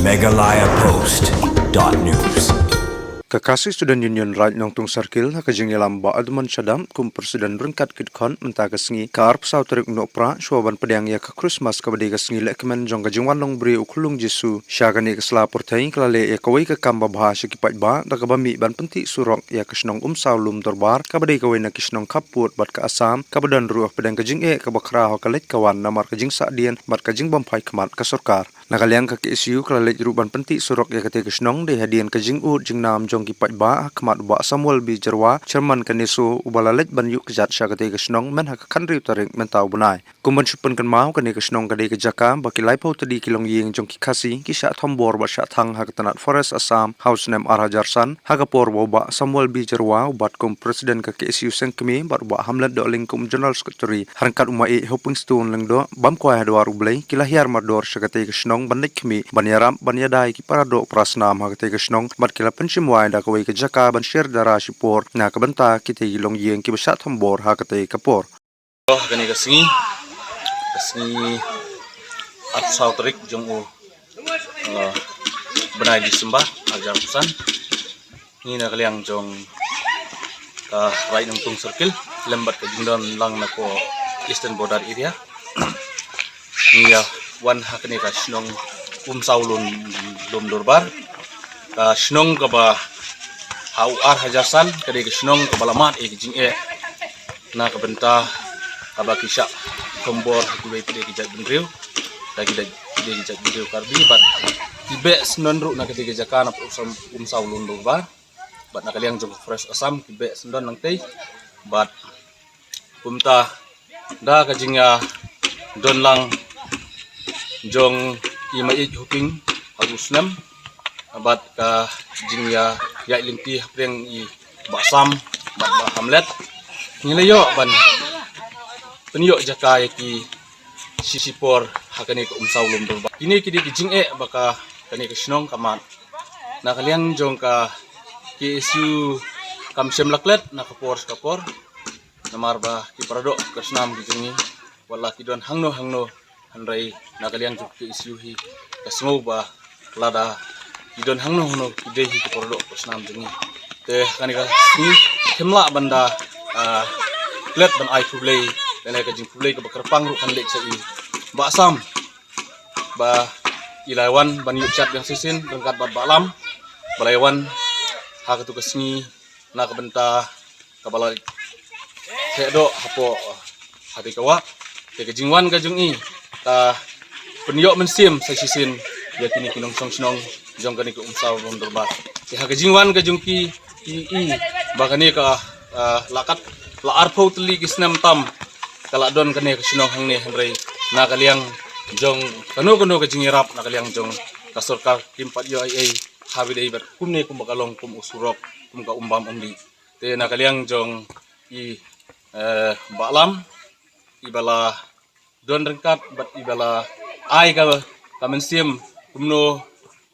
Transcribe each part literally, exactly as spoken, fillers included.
Meghalaya Post dot news. Ka Khasi Student Union Raid Nongtung Circle ha ka jingïalam Bah Edmund Shadap kum President ryngkat ki dkhot mynta ka sngi ka arphew saw tarik Nohprah shuwa ban pdiang ïa ka Christmas kaba dei ka sngi lehkmen jong ka jingwan long briew u Khunlung Jisu. Sha kane ka sla pyrthei ka la leh ïa kawei ka kam babha sha ki paidbah da kaba mih ban pyntih surok ïa ka shnong Umsaw Lum Dorbar kaba dei kawei na ki shnong khappud bad ka Assam kaba don ruh hapdeng ka jingeh kaba khraw ha ka leit ka wan namar ka jingsahdien bad ka jingbymphai khmat ka sorkar. Na ka liang ka K S U ka la leit ruh ban pyntih surok ïa katei ka shnong dei hadien ka jingud jingnam jong ki paidbah ha khmat u Bah Samuel B Jyrwa, Chairman ka NESO, uba la leit ban ïuh kjat sha katei ka shnong myn ha ka khathynriew tarik mynta u bnai. Kum ban shu pynkynmaw, kane ka shnong ka dei ka jaka ba ki laiphew tylli ki longïing jong ki Khasi ki shah thombor bad shah thang ha ka tnat Forest Assam ha u snem ar hajar san, ha ka por ba u Bah Samuel B Jyrwa, u bat kum President ka K S U Seng Kmie, bad u Bah Hamlet Dohling kum General Secretary, ha ryngkat u Maieit Hopingstone Lyngdoh, bam kwai ha dwar U Blei, ki la hiar mardor sha katei ka shnong ban leit khmih, ban ïarap, ban ïada ïa ki para doh para snam ha katei ka shnong, bad ki la pynshimwai da kawei ka jaka ban share dara shipor na ka bynta kitei ki longïing kiba shah thombor ha katei ka por. Ha kane ka sngi, ka sngi arphew saw tarik jong u, uh, bnai December, arphew san. Ngi na ka liang jong ka Raid Nongtung Circle, lem bad ka jingdon lang na ka Eastern Border Area. Ngi ïa wan ha kane ka shnong Umsaw Lum, Lum Dorbar. Ka shnong kaba ha u ar hajar san, ka dei ka shnong kaba la mad ïa ka jingeh na ka bynta kaba ki shah thombor ha kiwei pat ki jait bynriew, da ki dei ki jait bynriew Karbi, bad ki beh syndon ruh na ka dei ka jaka na Umsaw, Umsaw Lum Dorbar, bad na ka liang jong ka Forest Assam ki beh syndon nangtei, bad kumta da ka jingïadon lang jong i Maieit Hoping ha u snem, bad ka jingïaid lynti hapdeng i Bah Sam bad Bah Hamlet, ngi la ïoh ban pynïoh jaka ïa ki shipor ha kane ka Umsaw Lum Dorbar. Kine ki dei ki jingeh ba ka kane ka shnong ka mad. Na ka liang jong ka K S U kam shym la klet na ka por sha ka por, namar ba ki para doh para snam ki jong ngi, wat la ki don hangno hangno, hynrei na ka liang jong ka K S U hi ka sngew ba lada ki don hangno hangno ki dei hi ki para doh para snam jong ngi. Te kane ka sngi kim lah ban da, ah, klet ban ai khublei, kane ka jingkhublei kaba kyrpang ruh kan leit sha i Bah Sam, ba i la wan ban ïuh chat biang shisien ryngkat bad Bah Lam, ba la wan ha katu ka sngi na ka bynta kaba la theh doh hapoh ha dei ka wah. Te ka jingwan ka jong i ka pynïoh mynsiem sa shisien ïa kine ki nongshong shnong jong kane ka Umsaw Lum Dorbar. Te ha ka jingwan ka jong ki, i, i ba kane ka, ah, la kat la arphew tylli ki snem tam ka la don kane ka shnong hangne, hynrei na ka liang jong kano kano ka jingïarap na ka liang jong ka sorkar kim pat ïoh ei ei ha ba dei bad kumne kumba ka long kum u surok, kum ka um bam um dih. Te na ka liang jong i, eh, Bah Lam, i ba la don ryngkat bad i ba la ai ka, ka mynsiem kumno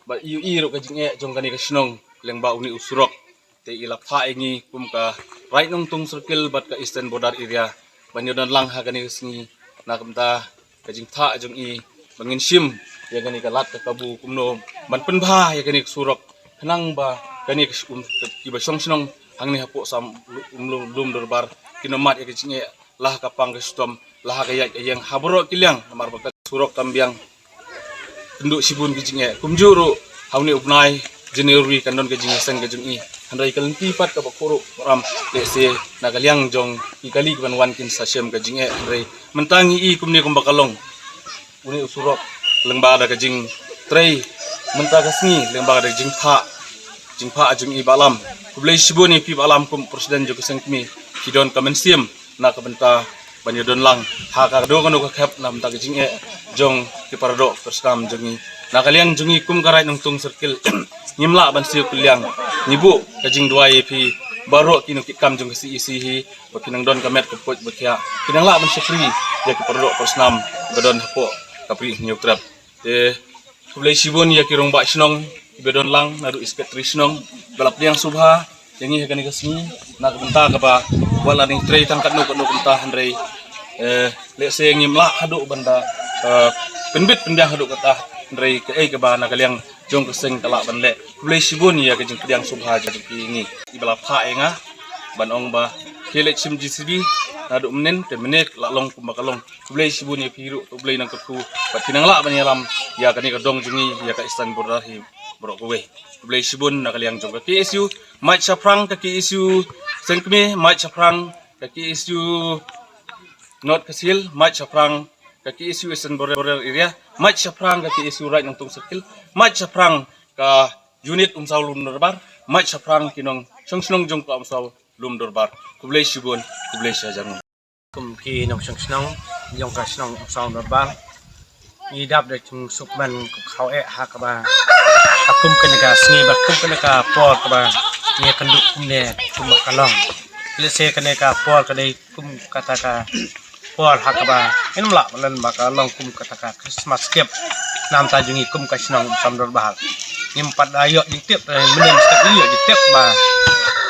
ba i ïohi ruh ka jingeh jong kane ka shnong lyngba une u surok. Te i la phah ïa ngi kum ka Raid Nongtung Circle bad ka Eastern Border Area ban ïadon lang ha kane ka sngi na ka bynta ka jingthah jong i ba ngin shim ïa kane ka lad ka kabu kumno ban pynbha ïa kane ka surok, khnang ba kane ka sh-, um, kiba shong shnong hangne hapoh Umsaw Lum, Lum Dorbar kin ym mad ïa ka jingeh la ha ka pang ka shitom, la ha ka ïaid ka ïeng, ha baroh ki liang, namar ba ka surok kam biang. Kynduh shibun ki jingeh. Kumjuh ruh ha une u bnai January kan don ka jingïaseng ka jong i. Hynrei ka lynti pat kaba khuid ruh ram lehse na ka liang jong ki kali ki ban wan kin sa shem ka jingeh. Hynrei mynta ngi i kumne kumba ka long une u surok lyngba da ka jingtrei mynta ka sngi lyngba da ka jingphah, jingphah jong i Bah Lam. Khublei shibun ïa phi Bah Lam kum president jong ka Seng Kmie, phi don ka mynsiem na ka bynta ban ïadon lang ha kano kano ka khep na bynta ka jingeh jong ki para doh para snam jong ngi. Na ka liang jong ngi kum ka Raid Nongtung Circle, ngim lah ban siew kylliang, ngi buh ka jingduwai ïa phi baroh ki nongkitkam jong ka C E C hi, ba ki nang don ka met ka pyrkhat ba ki, ki nang lah ban shakri ïa ki para doh para snam ba don hapoh ka Bri Hynñiewtrep. Te khublei shibun ïa ki rangbah shnong kiba don lang, naduh i secretary shnong ba la pdiang sngewbha ïa ngi ha kane ka sngi na ka bynta kaba wat la ngi trei tang katno katno ka bynta, hynrei, eh, lehse ngim lah haduh ban da, eh, pynbit pynbiang haduh katta, hynrei kaei kaba na ka liang jong ka seng ka lah ban leh. Khublei shibun ïa ka jingpdiang sngewbha jong phi ngi. Iba la phah ïa nga ban ong ba khie leit shim J C B naduh mynnin te mynne la long kumba ka long. Khublei shibun ïa phi ruh, khublei nang kyrkhu bad phi nang lah ban ïalam ïa kane ka dong jong ngi, ïa ka Eastern Border hi baroh kawei. Khublei shibun na ka liang jong ka K S U, mait shaphrang ka K S U Sengkmie, mait shaphrang ka K S U North Khasi Hills, mait shaphrang ka K S U Eastern Border Area, mait shaphrang ka K S U Raid Nongtong Circle, mait shaphrang ka unit Umsaw Lumdorbar, mait shaphrang ki nongshong shnong jong ka Umsaw Lumdorbar. Khublei shibun, khublei shihajar nguh. Kum ki nongshong shnong jong ka shnong Umsaw Lumdorbar, ngi dap da jingsuk ban khaw eh ha kaba ha kum kane ka sngi bad kum kane ka por kaba ngi kynduh kumne kumba ka long. Lehse kane ka por ka dei kum kata ka por ha kaba ngim lah ban len ba ka long kum kata ka Christmas gift namta jong ngi kum ka shnong Umsaw Lumdorbar. Ngim pat da ïoh jingtip, eh, mynne mynstep ïoh jingtip ba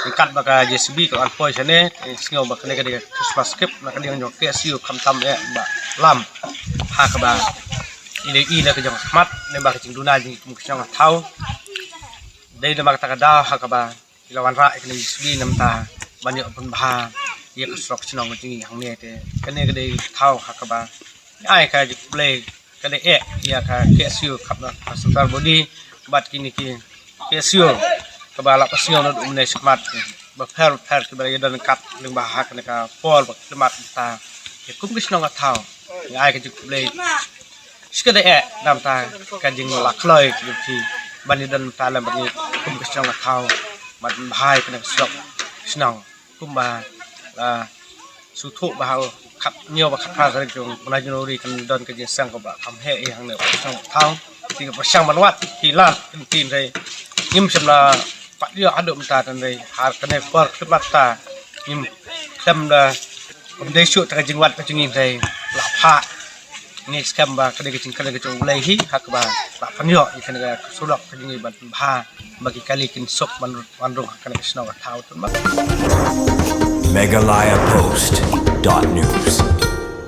ryngkat ba ka J C B ka la wan poi shane, eh, sngew ba kane ka dei ka Christmas gift na ka liang jong ka K S U, khamtam eh ba lam ha kaba i dei i na ka jong ka khmat ne ba ka jingduna jong ngi kum ka shnong ka thaw. Dei na ba kata ka daw ha kaba ki la wanrah ïa kane ka J C B namta ban ïoh pynbha ïa ka surok shnong ka jong ngi hangne te. Kane ka dei ka thaw ha kaba ai ka jingkhublei ka dei eh ïa ka K S U khapnah ka central body bad kine ki K S U kaba la pynsngew naduh mynne shakhmat ba pher ba pher kiba la ïadon ryngkat lyngba ha kane ka por ba khmat mynta. Ïa kum ka shnong ka thaw ngi ai ka jingkhublei. Shi ka dei eh namta ka jingla kloi ka jong phi ban ïadon mynta lem bad ngi kum ka shnong ka thaw ban bha ïa kane ka surok shnong. Kumba la sngewthuh ba ha u khathynñiew bad khatphra tarik jong u bnai January kan don ka jingïaseng kaba kham heh ïa hangne ka shnong ka thaw. Te ka pyrshang ban wad ki lad ki ktien hynrei ngim shym la pat ïoh haduh mynta hynrei ha kane por khmat ta ngim khlem da kum dei shuh ta ka jingwad ka jong ngi hynrei la phah. Ngi skhem ba ka dei ka jingkyrkhu ka jong U Blei hi ha kaba la pynïoh ïa kane ka surok ka jong ngi ban pynbha ba ki kali kin suk ban wan rung ha kane ka shnong ka thaw tun ba. Meghalaya Post dot news.